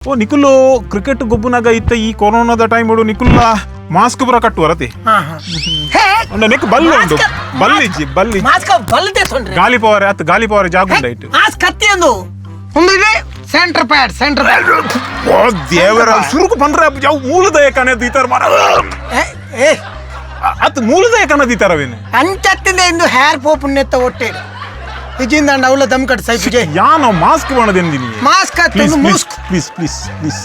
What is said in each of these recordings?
ಓ ನಿಕುಲು ಕ್ರಿಕೆಟ್ ಗೊಬ್ಬುನಾಗ ಇತ್ತ ಈ ಕೊರೋನಾದ ಟೈಮ್ ನಿಕುಲ್ಲ ಮಾಸ್ಕ್ ಪೂರ ಕಟ್ಟುವರತಿ. ಉಂಡ ನಿಕ್ ಬಲ್ ಉಂಡು, ಬಲ್ಲಿಜ್ಜಿ ಬಲ್ಲಿ. ಮಾಸ್ಕ್ ಬಲ್ದೆ ತೊಂದ್ರೆ. ಗಾಲಿ ಪವರ್ ಅತ್, ಗಾಲಿ ಪವರ್ ಜಾಗುಂಡ ಇಟ್ಟು. ಮಾಸ್ಕ್ ಕತ್ತಿ ಅಂದು ಒಂದು ಇದೆ, ಸೆಂಟರ್ ಪ್ಯಾಡ್, ಸೆಂಟರ್ ಪ್ಯಾಡ್. ಓ ದೇವರ, ಸುರುಕು ಬಂದ್ರೆ ಯಾವ ಮೂಲದಯ ಕನೆ ದೀತಾರ ಮಾರ. ಏ. ಅತ್ ಮೂಲದಯ ಕನ ದೀತಾರವೇನು? ಅಂಚತ್ತಿಂದ ಇಂದು ಹೇರ್ ಪೋಪ್ ನೆತ್ತ ಒಟ್ಟೆ ಇಜಿಂದ ಅವಳ ದಮ್ ಕಟ್ ಸೈಪು ಜೈ. ಯಾ ನಾವು ಮಾಸ್ಕ್ ಬಣದೆಂದಿನಿ. Mask please. ಹತ್ತೊಂದು ಮುಸ್ಕ್. Please please please.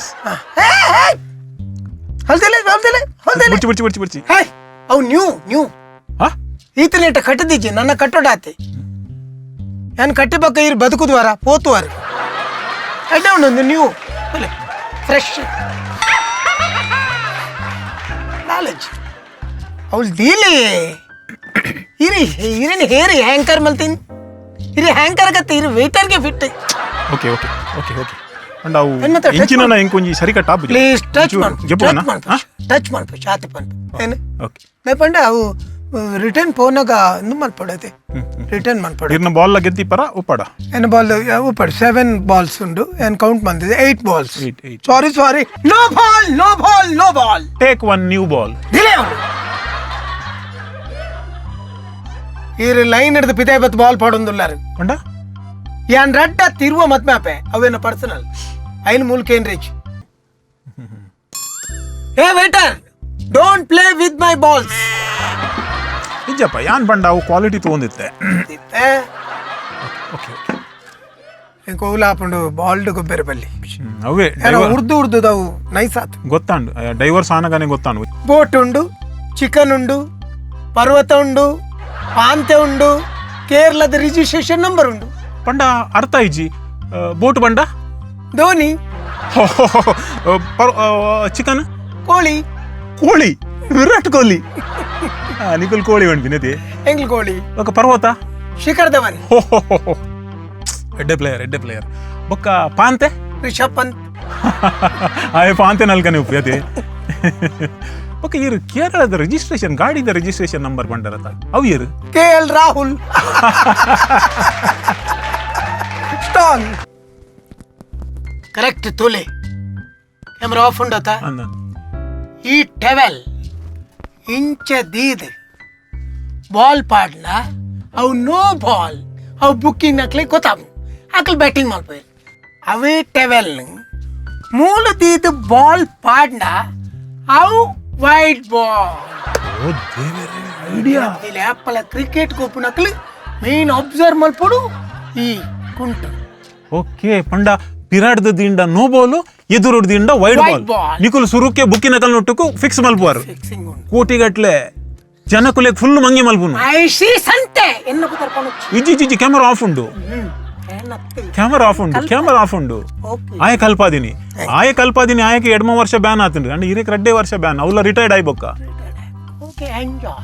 ಹಲ್ದಲೆ ಹಲ್ದಲೆ ಹಲ್ದಲೆ. ಬಿಡ್ಚಿ ಬಿಡ್ಚಿ ಬಿಡ್ಚಿ ಬಿಡ್ಚಿ. ಹೇ, ಅವು ನ್ಯೂ ನ್ಯೂ. ಹಾ. ಈತನೇಟ ಕಟ್ಟದಿಜ್ಜಿ, ನನ್ನ ಕಟ್ಟೋಡಾತಿ. ನಾನು ಕಟ್ಟಿಬಕ್ಕ ಇರು ಬದುಕುದುವಾರ ಪೋತುವಾರ. ಅಡ್ಡ ಉಂಡು, ನ್ಯೂ ಫ್ರೆಶ್ ನಾಲೆಜ್. ಅವಳು ದೀಲಿ ಇರಿ ಇರಿನ ಹೇರಿ ಹ್ಯಾಂಕರ್ ಮಲ್ತೀನಿ, ಇರಿ ಹ್ಯಾಂಕರ್ ಗತ್ತೆ, ಇರಿ ವೇಟರ್ಗೆ fit. Okay okay okay okay and ಅವು ಏನ್ ಮತ್ತೆ touch ಇಂಚಿನ ಇಂಕೊಂಜಿ ಸರಿ ಕಟ್ಟ. ಪ್ಲೀಸ್ ಟಚ್ ಮಾಡು. ಜಪ್ಪುನ. ಟಚ್ ಮಾಡ್ಪು ಚಾತಿ ಪನ್ಪು ಏನು. ಓಕೆ. ಪಂಡ ಅವು ರಿಟರ್ನ್ ಫೋನಾಗ ಇಂದು ಮಲ್ಪಡತೆ, ರಿಟರ್ನ್ ಮಲ್ಪಡ. ಇರ್ನ ಬಾಲ್ ಗೆದ್ದಿ ಪರ ಉಪ್ಪಾಡ. ಏನು ಬಾಲ್ ಉಪ್ಪಡು? ಸೆವೆನ್ ಬಾಲ್ಸ್ ಉಂಡು, ಏನು ಕೌಂಟ್ ಬಂದಿದೆ? Eight balls. Eight, eight. Sorry sorry, no ball, no ball, no ball. Take one new ball. Delay ಉಂಡು. ಈ ಲೈನ್ ಹಿಡಿದು ಪಿತಾಯ್ ಬತ್ ಬಾಲ್ ಪಾಡೊಂದುಲ್ಲಾರು. ಪಂಡ? ಯಾನ್ ರಡ್ಡ ತಿರುವ ಮತ್ ಮ್ಯಾಪೆ ಅವೇನ ಪರ್ಸನಲ್ ಐನ್ ಮೂಲಕ ಏನ್ reach. Hey waiter, don't play with my balls. ನಿಜಪ್ಪ, ಯಾನ್ ಬಂಡ ಅವು ಕ್ವಾಲಿಟಿ ತಗೊಂಡಿತ್ತೆ. Okay okay. ಕೋಲ ಹಾಪುಂಡು ಬಾಲ್ಡ್ ಗೊಬ್ಬರ ಬಲ್ಲಿ. ಅವೇ. ಏನೋ ಉರ್ದು ಉರ್ದುದವು ನೈಸ್ ಆತು. ಗೊತ್ತಾಂಡು, ಡೈವರ್ಸ್ ಆನಗಾನೆ ಗೊತ್ತಾಂಡು. ಬೋಟ್ ಉಂಡು, ಚಿಕನ್ ಉಂಡು, ಪರ್ವತ ಉಂಡು, ಪಾಂತೆ ಉಂಡು, ಕೇರಳದ ರಿಜಿಸ್ಟ್ರೇಷನ್ ನಂಬರ್ ಉಂಡು. ಪಂಡ ಅರ್ಥ ಇಜ್ಜಿ, ಬೋಟ್ ಬಂಡ? ಧೋನಿ. ಚಿಕನ್? ಕೋಳಿ. ಕೋಳಿ, ವಿರಾಟ್ ಕೊಹ್ಲಿ. ನಿಖಿಲ್ ಕೋಳಿ ಬಂಡ್ಬಿನತಿ. ಎಂಗ್ಲ್ ಕೋಳಿ. ఒక ಪರ್ವತ? ಶಿಖರ್ ಧವನ್. ಎಡ್ಡೆ ಪ್ಲೇಯರ್, ಎಡ್ಡೆ ಪ್ಲೇಯರ್. ಬೊಕ್ಕ ಪಾಂತೆ? ರಿಷಬ್ ಪಂತ್. ಆಯ್ ಪಾಂತೆ ನಲ್ಕನೆ ಉಪ್ಪು ಅದೇ. ಬೊಕ್ಕ ಇರು ಕೇರಳದ ರಿಜಿಸ್ಟ್ರೇಷನ್ ಗಾಡಿದ ರಿಜಿಸ್ಟ್ರೇಷನ್ ನಂಬರ್ ಬಂಡರತ, ಅವು ಇರು? K L Rahul strong. Correct ತೋಲೆ, ಕ್ಯಾಮ್ರಾ ಆಫ್ ಉಂಡತ. ಅಂದ. ಈ ಟೆವೆಲ್ ಇಂಚ ದೀದ್ ಬಾಲ್ ಪಾಡ್ಲ, ಅವು ನೋ ಬಾಲ್, ಅವು ಬುಕ್ಕಿಂಗ್ ಹಾಕ್ಲಿ ಗೊತ್ತಾವು, ಆಕಲ್ ಬ್ಯಾಟಿಂಗ್ ಮಲ್ಪೋಯ್. ಅವೇ ಟೆವೆಲ್ ಮೂಲ ದೀದ್ ಬಾಲ್ ಪಾಡ್ನ, ಅವು ವೈಟ್ ಬಾಲ್. ಓ ದೇವರೇ, ಐಡಿಯಾ! ಇಲ್ಲಿ ಆಪಲ ಕ್ರಿಕೆಟ್ ಗೊಪ್ಪುನಕ್ಲು ಮೇನ್ ಅಬ್ಸರ್ವ್ ಮಲ್ಪೊಡು ಈ ಕುಂಟು. ಓಕೆ, ಪಂಡ ಪಿರಾಡ್ದ ದಿಂಡ ನೋ ಬಾಲ್, ಎದುರುಡ್ ದಿಂಡ ವೈಡ್ Wide ball. Ball. ನಿಕುಲ್ ಸುರುಕ್ಕೆ ಬುಕ್ಕಿನ ಕಲ್ ನೊಟ್ಟುಕು ಫಿಕ್ಸ್ ಮಲ್ಪುವಾರು. ಫಿಕ್ಸಿಂಗ್ ಉಂಡು. ಕೋಟಿಗಟ್ಲೆ ಜನಕುಲೆ ಫುಲ್ ಮಂಗಿ ಮಲ್ಪುನು. I she ಸಂತೆ ಎನ್ನ ಪುತರ್ಪಣು. ಇಜ್ಜಿ ಇಜ್ಜಿ, ಕ್ಯಾಮರಾ ಆಫ್ ಉಂಡು. ಕ್ಯಾಮರಾ ಆಫ್ ಉಂಡು, ಕ್ಯಾಮರಾ ಆಫ್ ಉಂಡು. ಓಕೆ. ಆಯ ಕಲ್ಪಾದಿನಿ, ಆಯ ಕಲ್ಪಾದಿನಿ. ಆಯಕ್ಕೆ ಎಡ್ಮ ವರ್ಷ ಬ್ಯಾನ್ ಆತಂಡ್ರಿ ಅಂಡ್ ಇರಕ್ಕೆ ರಡ್ಡೆ ವರ್ಷ ಬ್ಯಾನ್, ಅವಲ್ಲ ರಿಟೈರ್ಡ್ ಆಯ್ಬೊಕ್ಕ. Okay, enjoy.